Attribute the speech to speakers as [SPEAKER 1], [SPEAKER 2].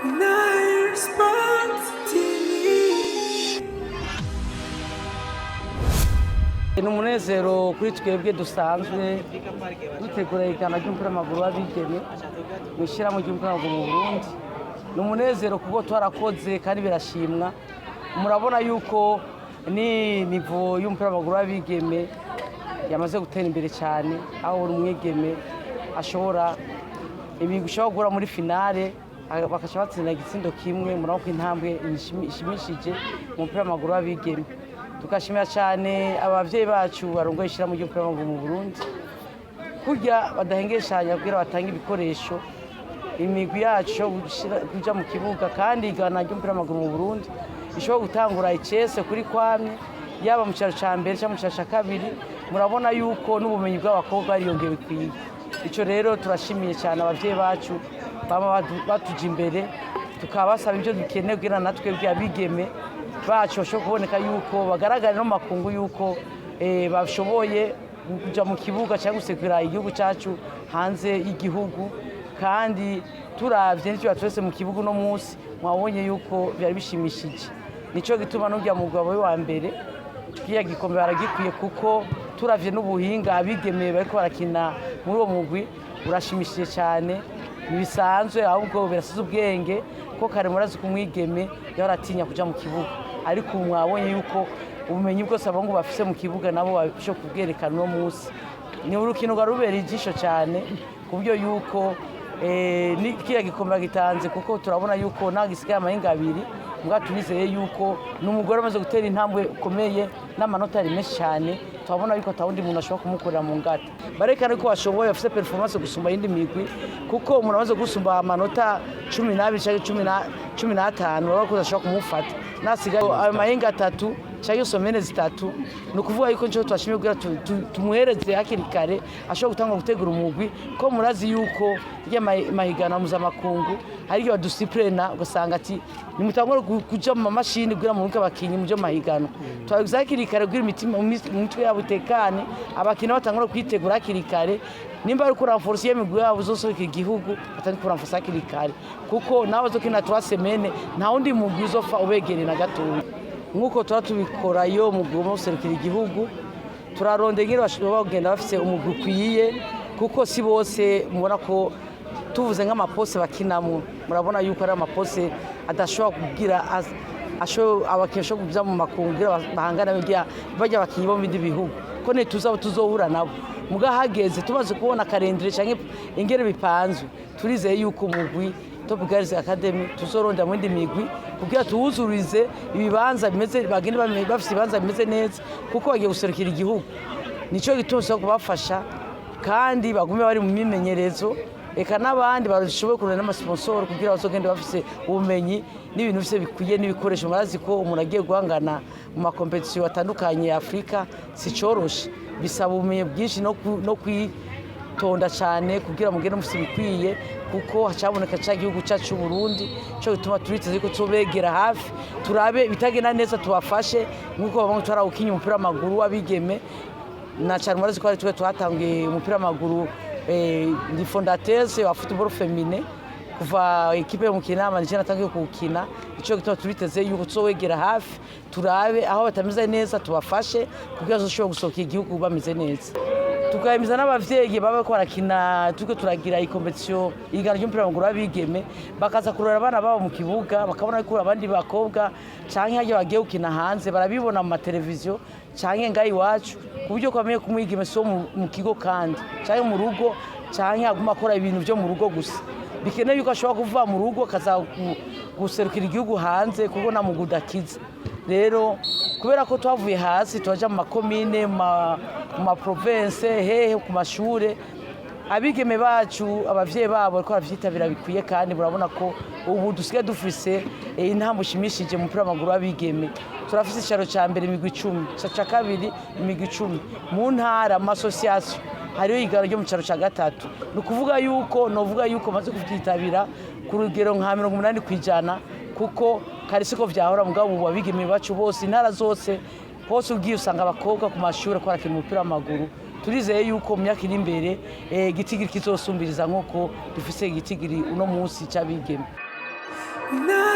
[SPEAKER 1] Nile Sport TV.
[SPEAKER 2] Ni umunezero kuri twebwe dusanzwe dutegura ihiganwa ry'umupira w'amaguru w'abigeme mu ishyirahamwe ry'umupira w'amaguru mu Burundi. Ni umunezero kuko twarakoze kandi birashimwa. Murabona yuko ni niveau y'umupira w'amaguru w'abigeme yamaze gutera imbere cyane, aho buri umwigeme ashobora imigwi ishobora guhura muri finale bakaca batsinda igitsindo kimwe. Murabona ko intambwe ishimishije mu mupira w'amaguru w'abigeme. Tugashimira cyane abavyeyi bacu barongoye ishyirahamwe ry'umupira w'amaguru mu Burundi, kurya badahengeshanya kugira batange ibikoresho imigwi yacu yo kuja mu kibuga. Kandi igana ry'umupira w'amaguru mu Burundi ishobora gutangura icese kuri kwamye, yaba mu cyaro ca mbere cyangwa mu cyaro ca kabiri. Murabona yuko n'ubumenyi bw'abakobwa bariyongeye bikwiye. Ico rero turashimiye cyane abavyeyi bacu bama batuja imbere, tukaba basaba ibyo dukeneye kugira natwe abigeme bacu bashobora kuboneka yuko bagaragara no mu makungu yuko bashoboye kuja mu kibuga cyangwa gusekura igihugu cyacu hanze y'igihugu. Kandi turavye n'icyo batwese mu kibuga uno munsi, mwabonye yuko byari bishimishije. Nico gituma n'urya mugabo we wa mbere kiriya gikombe baragikwiye, kuko turavye n'ubuhinga abigeme bariko barakina muri uwo mugwi urashimishije cyane, ntibisanzwe, ahubwo birasize ubwenge, ko kare murazi ko umwigeme yahora atinya kuja mu kibuga, ariko ubu mwabonye yuko ubumenyi bwose abahungu bafise mu kibuga nabo bashobora kubwerekana uno munsi. Ni urukino rwari rubereye ijisho cyane, ku buryo yuko ni kiriya gikombe bagitanze, kuko turabona yuko ntabwo gisigaye amahinga abiri. Mbwa turizeye yuko ni umugore amaze gutera intambwe ikomeye n'amanota ari menshi cyane. Turabona yuko atawundi muntu ashobora kumukorera mu ngata. Barekana ko bashoboye, bafite performance gusumba iyindi migwi, kuko umuntu amaze gusumba amanota 12 cyangwa 15, urabona ko udashobora kumufata nasigaye ayo mahinga 3 cyangwa semaines 3. Ni ukuvuga yuko nicyo twashimye kugira tumuhereze hakiri kare, ashobora gutanga gutegura umugwi, ko murazi yuko rya mahiganwa mpuzamakungu hari igihe badusipurena, ugasanga ati nimutangure kuja mu mamashini kugira murunke abakinyi muje mu mahiganwa. Twabigize hakiri kare kugira imitima mu mitwe yabo itekane, abakinyi batangure kwitegura hakiri kare. Nimba ari kuranforsa iyo migwi yabo uzosohoka igihugu, batari kuranforsa hakiri kare, kuko nawe bazokina 3 semaines, nta wundi mugwi uzopfa ubegereye na gatoya. Nk'uko tuba tubikora iyo mugwi ugomba guserukira igihugu, turarondera ingene bashobora kugenda bafise umugwi ukwiye, kuko si bose. Mubona ko tuvuze nk'amapostes bakinamo, murabona yuko ari amapostes adashobora kugira abakinyi bashobora kuja mu makungu kugira bahangane barya abakinyi bo mu bindi bihugu, ko ntituzi abo tuzohura nabo. Muga hageze tumaze kubona calendrier canke ingene bipanzwe, turizeye yuko umugwi Top Girls Academy tuzorondera mu yindi migwi kugira tuwuzurize ibibanza bimeze, bagende bafise ibibanza bimeze neza, kuko bagiye guserukira igihugu. Nico gituma tuza kubafasha kandi bagume bari mu mimenyerezo, eka n'abandi bashoboye kurondera n'amasponsors kugira bazogende bafise ubumenyi n'ibintu bise bikwiye n'ibikoresho. Murazi ko umuntu agiye guhangana mu macompétitions atandukanye ya Afurika si coroshe, bisaba ubumenyi bwinshi no kwitonda cyane kugira mugende mufise ibikwiye, kuko hacaboneka ca gihugu cyacu c'u Burundi. Cyo gituma turiteze ko tuzobegera hafi, turabe ibitagenda neza, tubafashe nk'uko bamwe twarawukinye umupira w'amaguru w'abigeme. Na cyane murazi ko ari twe twatangiye umupira w'amaguru, ndi fondatrice wa football féminin kuva équipe yo mu Kinama, nije natangiye kuwukina. Ico gituma turiteze yuko tuzowegera hafi, turabe aho batameze neza, tubafashe kugira bazoshobore gusohoka igihugu bameze neza. Tukahimiza n'abavyeyi baba bariko barakina, turiko turagira icompétition igana ry'umupira w'amaguru w'abigeme, bakaza kurora abana babo mu kibuga, bakabona ko abandi bakobwa canke harya bagiye gukina hanze barabibona mu mateleviziyo canke ngaha iwacu, ku buryo ko bamenye ko umwigeme si uwo mu kigo kandi canke mu rugo, canke aguma akora ibintu vyo mu rugo gusa. Bikenewe yuko ashobora kuva mu rugo akaza guserukira igihugu hanze, kuko nta mugwi udakiza. Rero kubera ko twavuye hasi, turaja mu makomine, mu maprovinces, hehe, ku mashure, abigeme bacu abavyeyi babo bariko baravyitabira bikwiye. Kandi murabona ko ubu dusigaye dufise intambwe ishimishije mu mupira w'amaguru w'abigeme. Turafise icaro ca mbere imigwi 10, ica ca kabiri imigwi 10, mu ntara, mu association hariho igaro ryo mu caro ca gatatu. Ni ukuvuga yuko novuga yuko maze kuvyitabira ku rugero nka 80%, kuko kare siko vyahora. Mugabo ubu abigeme bacu bose, intara zose, hose ugiye usanga abakobwa ku mashuri ko barakina umupira w'amaguru. Turizeye yuko mu myaka iri imbere igitigiri kizosumbiriza nk'uko dufise igitigiri uno munsi c'abigeme.
[SPEAKER 1] Now